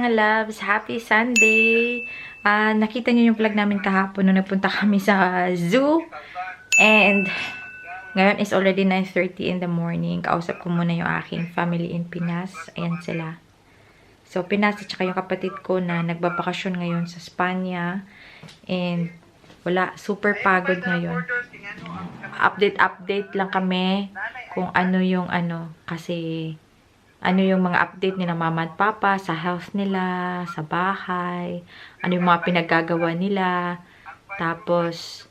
mga loves. Happy Sunday! Nakita niyo yung vlog namin kahapon nung nagpunta kami sa zoo. And ngayon is already 9:30 in the morning. Kausap ko muna yung aking family in Pinas. Ayan sila. So, Pinas at saka yung kapatid ko na nagbabakasyon ngayon sa Spanya. And wala, super pagod ngayon. Update lang kami kung ano yung kasi ano yung mga update nila mama at papa sa health nila, sa bahay, ano yung mga pinaggagawa nila. Tapos,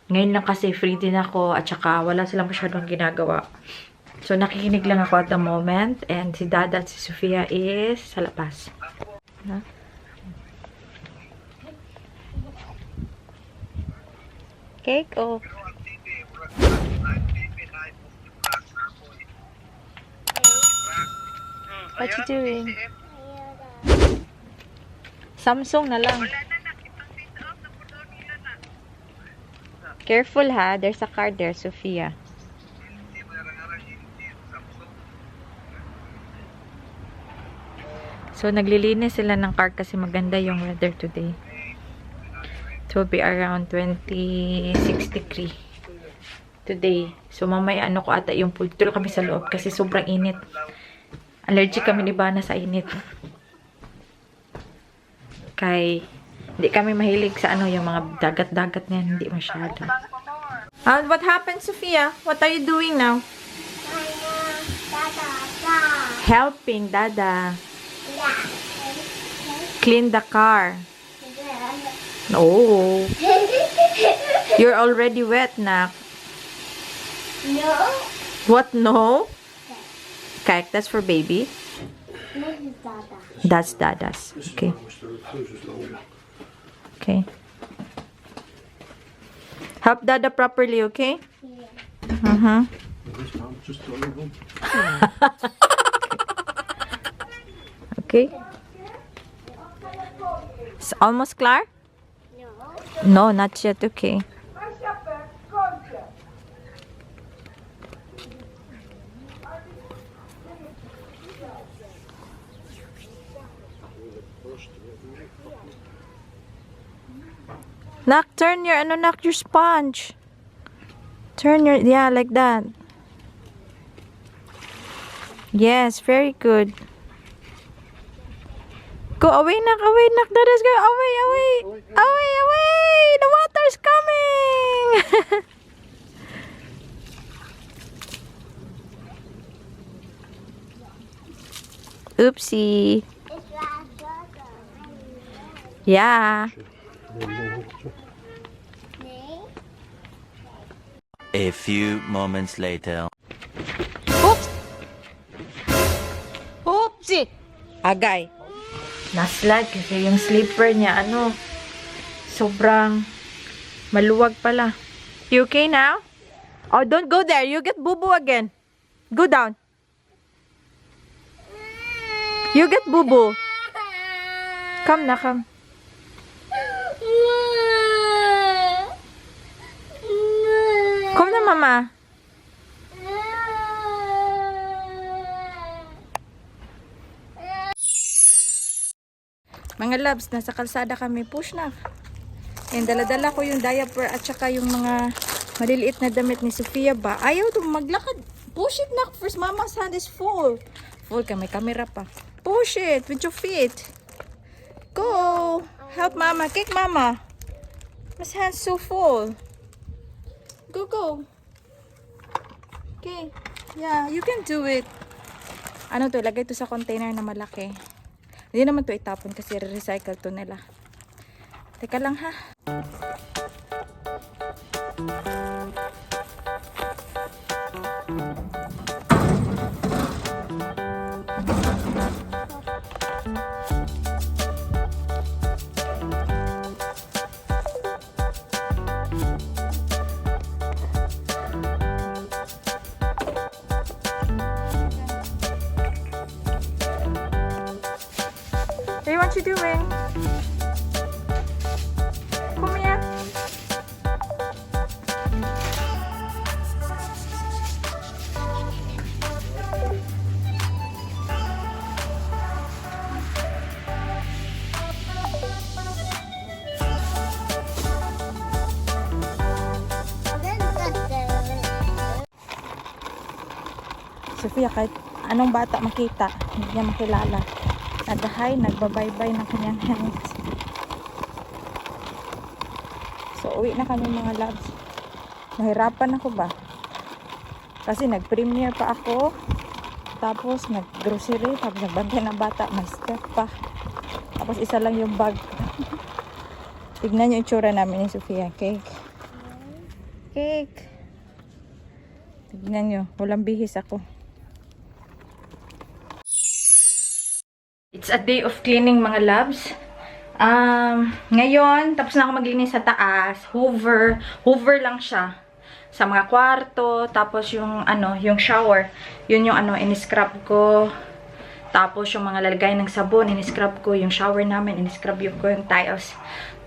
ngayon lang kasi free din ako at saka wala silang masyadong ginagawa. So, nakikinig lang ako at the moment. And si Dada at si Sophia is sa labas. Cake o? What you doing? Samsung na lang. Careful ha. There's a car there, Sophia. So, naglilinis sila ng car kasi maganda yung weather today. It will be around 26 degree today. So, mamaya ko ata yung pool. Tulog kami sa loob kasi sobrang init. Allergic kami ni Bana sa init. Kay, hindi kami mahilig sa yung mga dagat-dagat na yan. Hindi masyado. What happened, Sophia? What are you doing now? Helping Dada. Clean the car. Oh. You're already wet, Nak. No. What? No? Okay, that's for baby. That's Dada's. Okay. Okay. Help Dada properly, okay? Yeah. Okay. It's almost clear? No, not yet. Okay. Nak, turn your your sponge. Turn your like that. Yes, very good. Go away, Nak, away, Nak. Dada's go away, away. Away, away. The water's coming. Oopsie. Yeah. A few moments later. Oops! Oopsie! Agay. Naslide kasi yung slipper niya, sobrang maluwag pala. You okay now? Oh, don't go there. You get boo-boo again. Go down. You get boo-boo. Come na, come. Come na, Mama. Mga loves, nasa kalsada kami. Push na. And dala-dala ko yung diaper at saka yung mga maliliit na damit ni Sophia ba. Ayaw to maglakad. Push it na. First, Mama's hand is full. Full ka, may camera pa. Push it with your feet. Go. Help Mama. Kick Mama. Ma's hand's so full. Go, go. Okay. Yeah, you can do it. Lagay to sa container na malaki. Hindi naman to itapon kasi recycle to nila. Teka lang ha. Hey, what you doing? Come here. Sophia, kahit anong bata makita, hindi niya makilala. Nag-hi, nagbabaybay ng kanyang hands. So, uwi na kami mga loves. Nahirapan ako ba? Kasi nag-premiere pa ako. Tapos, nag-grocery. Tapos, nagbantay ng bata. May step pa. Tapos, isa lang yung bag. Tignan yung itsura namin ni Sophia. Cake. Cake. Tignan nyo. Walang bihis ako. It's a day of cleaning mga loves. Ngayon, tapos na ako maglinis sa taas. Hoover lang siya. Sa mga kwarto. Tapos yung, yung shower. Yun yung, in-scrub ko. Tapos yung mga lalagay ng sabon, in-scrub ko. Yung shower namin, in-scrub ko yung tiles.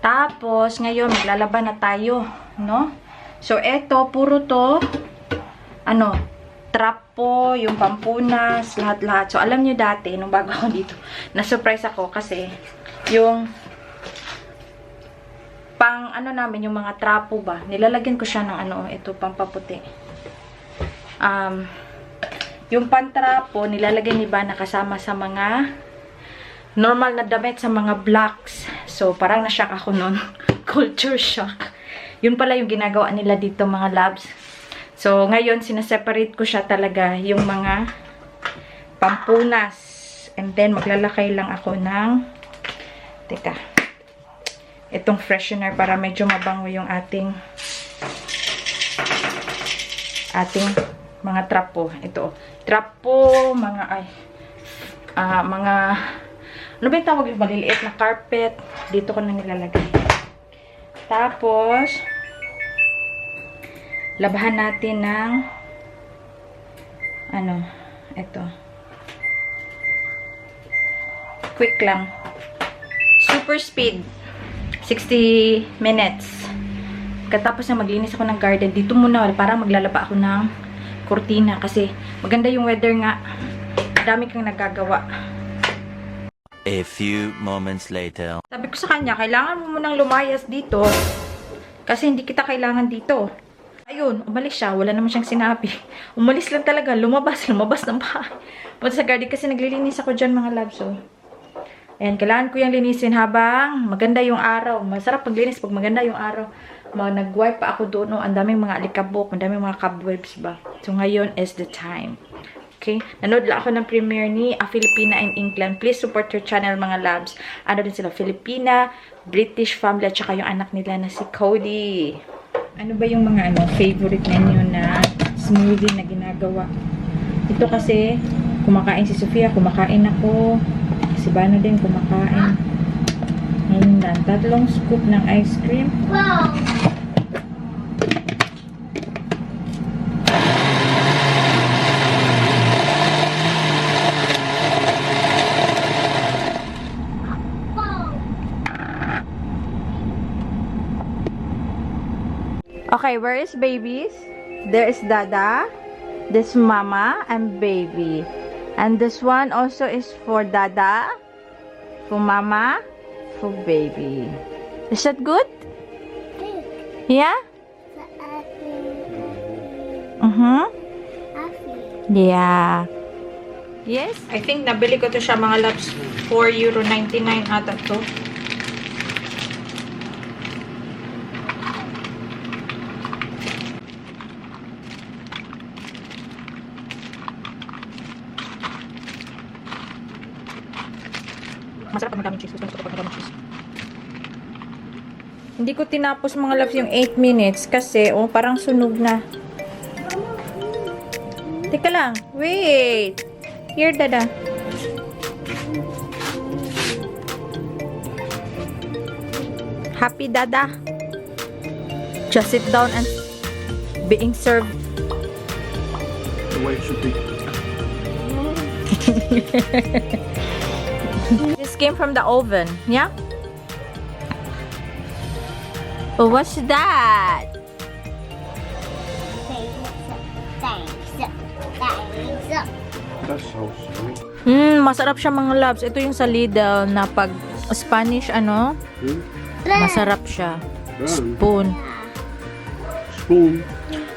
Tapos, ngayon, maglalaban na tayo. No? So, eto, puro to, trapo, yung pampunas, lahat-lahat. So, alam nyo dati, nung bago ako dito, na-surprise ako kasi, yung pang, namin, yung mga trapo ba, nilalagyan ko siya ng, ito, pampaputi. Yung pantrapo, nilalagyan ni ba nakasama sa mga normal na damit sa mga blocks. So, parang na-shock ako nun. Culture shock. Yun pala yung ginagawa nila dito, mga loves. So, ngayon, sineseparate ko siya talaga, yung mga pampunas. And then, maglalakay lang ako ng, teka, itong freshener para medyo mabango yung ating mga trapo. Ito, trapo, mga, mga, ano ba yung tawag yung maliliit na carpet? Dito ko na nilalagay. Tapos, labahan natin ng ito. Quick lang. Super speed. 60 minutes. Katapos na maglinis ako ng garden, dito muna para maglalaba ako ng kurtina kasi maganda yung weather nga. Dami kang nagagawa. A few moments later. Sabi ko sa kanya, kailangan mo munang lumayas dito kasi hindi kita kailangan dito. Ayun, umalis siya. Wala naman siyang sinabi. Umalis lang talaga. Lumabas ng bahay. Punta sa garden kasi naglilinis ako dyan mga loves. So, ayan, kailangan ko yung linisin habang maganda yung araw. Masarap paglinis pag maganda yung araw. Nag-wipe pa ako doon. Ang daming mga alikabok. Ang daming mga cobwebs ba. So, ngayon is the time. Okay? Nanood lang ako ng premiere ni Filipina in England. Please support her channel mga loves. Din sila Filipina, British family, at saka yung anak nila na si Cody. Ano ba yung mga favorite ninyo na smoothie na ginagawa? Ito kasi, kumakain si Sophia, kumakain ako. Si Bano din kumakain. Ngayon lang, 3 scoop ng ice cream. Wow! Okay, where is babies? There is Dada, this Mama, and baby. And this one also is for Dada, for Mama, for baby. Is that good? Yeah? Yeah. Yes? I think nabili ko to siya mga loves. €4.99 ata to. Masarap pag madaming cheese. Gusto ko pag madaming cheese. Hindi ko tinapos mga loves yung 8 minutes kasi parang sunog na. Teka lang. Wait. Here, Dada. Happy, Dada. Just sit down and being served. The way it should be. This came from the oven, yeah? Oh, what's that? That's so sweet. Masarap siya mga loves. Ito yung sa Lidl na pag Spanish, masarap siya. Spoon. Spoon.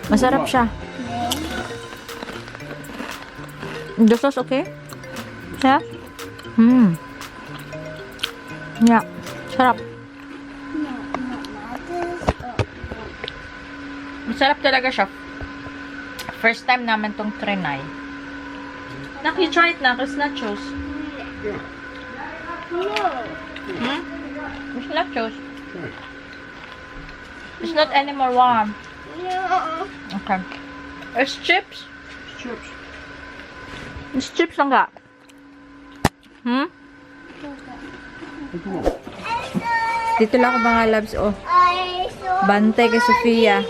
Masarap siya. The sauce okay? Yeah? Yeah. Sarap. Masarap talaga siya. First time naman tong trinay. Nak, you try it na. It's nachos. No. It's nachos. It's not anymore warm. No. Okay. It's chips. Chips. It's chips lang ka. Dito lang ako mga loves. Oh. I saw Bantay kay Sophia.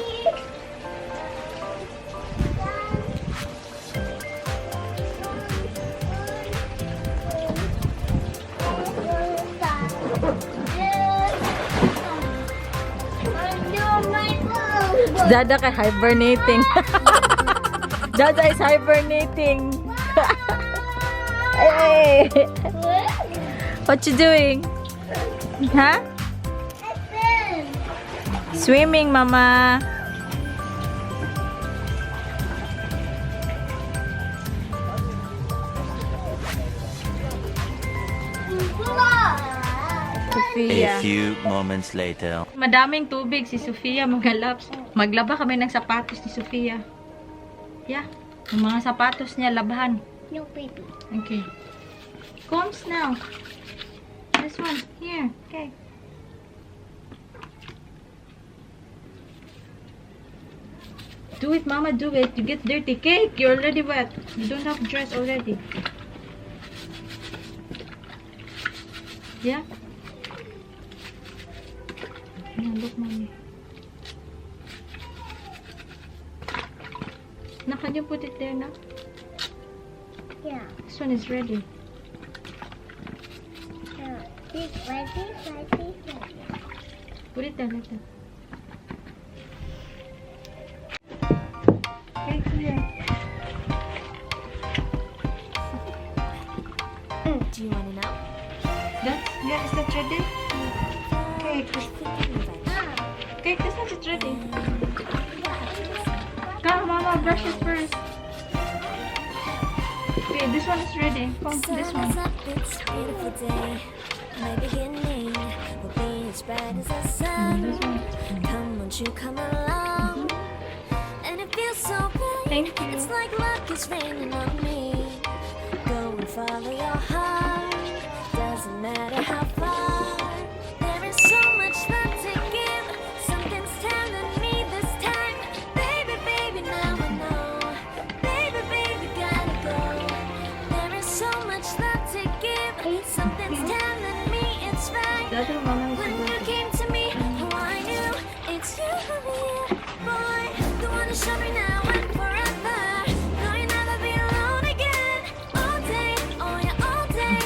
Dada kay hibernating. Dada is hibernating. Hey! What you doing? Huh? Swimming, Mama. Sophia. A few moments later. Madaming tubig si Sophia, mga loves. Maglaba kami ng sapatos ni Sophia. Yeah. Yung mga sapatos niya, labahan. No, baby. Okay. Combs now. This one. Here. Okay. Do it, Mama. Do it. You get dirty. Cake. You're already wet. You don't have dress already. Yeah? No, look, Mommy. Now, can you put it there now? Yeah. This one is ready. This ready. Put it there, later. Okay, here. Do you want to know? Yeah, is that ready? Cake. Cake, this one is ready. Come, Mama, brush it first. Okay, this one is ready. Come, this one. It's a beautiful day. My beginning will be as bright as the sun. This one. Come, won't you come along? And it feels so bright. Thank you. It's like luck is raining on me. Go and follow your heart. Doesn't matter how far. There is so much love to give. Something's telling me this time. Baby, baby, now I know. Baby, baby, gotta go. There is so much love to give. Something's telling me it's right. That one, Mama, is When you ready. came to me, oh, I knew it's you, boy. The one to show me now and forever. No, you'll never be alone again. All day, oh yeah, all day.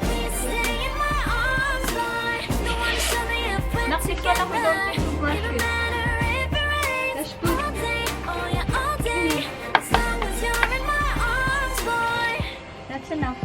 Please stay in my arms, boy. The one to show me if we're Naksit ka lang, we don't together. need to brush It don't it. matter if it rains. That's good. All day, oh yeah, all day. As long as you're in my arms, boy. That's enough.